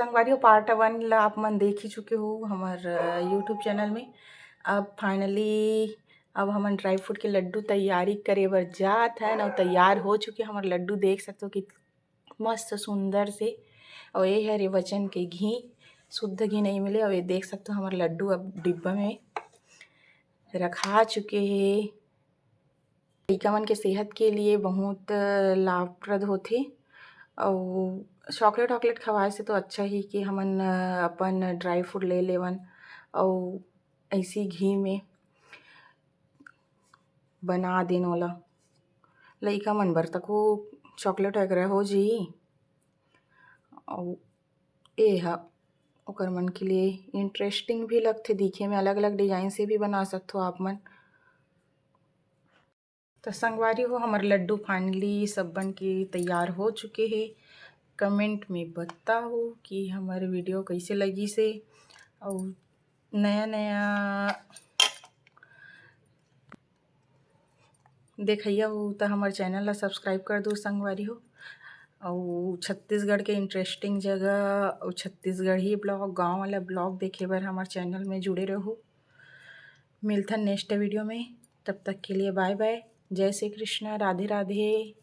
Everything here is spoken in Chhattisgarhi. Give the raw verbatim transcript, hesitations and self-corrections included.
संगवारी हो, part one ला आप मन देख ही चुके हो हमर, अ, YouTube channel में। अब finally अब हमन dry fruit के लड्डू तैयारी करे बर जात हन, अउ तैयार हो चुके हमर लड्डू। देख सकते हो कि मस्त सुंदर से, अउ ये हरे वचन के घी, शुद्ध घी नहीं मिले। अउ ये देख सकते हो हमर लड्डू अब डिब्बा में रखा चुके हे। लइका मन के सेहत के लिए बहुत लाभप्रद होथे, अउ chocolate वॉकलेट खवाए से तो अच्छा ही कि हमन, अ, अपन dry fruit ले लेवन, अउ ऐसी घी में बना देन ओला। लइका मन बर तको chocolate वगैरह हो जी। अउ ए ह ओकर मन के लिए interesting भी लगथे, दिखे में अलग-अलग design से भी बना सकथो आप मन। तो संगवारी हो, हमर लड्डू finally सब बन के तैयार हो चुके हे। Comment में बताओ कि हमर video कैसे लगिस हे, अउ नया नया देखइया हो त हमर channel ला subscribe कर दो संगवारी हो। अउ छत्तीसगढ़ के interesting जगह अउ छत्तीसगढ़ी vlog, गाँव वाला vlog देखे बर हमर channel में जुड़े रहो। मिलथन next video में, तब तक के लिए bye bye, जय श्री कृष्णा, राधे राधे।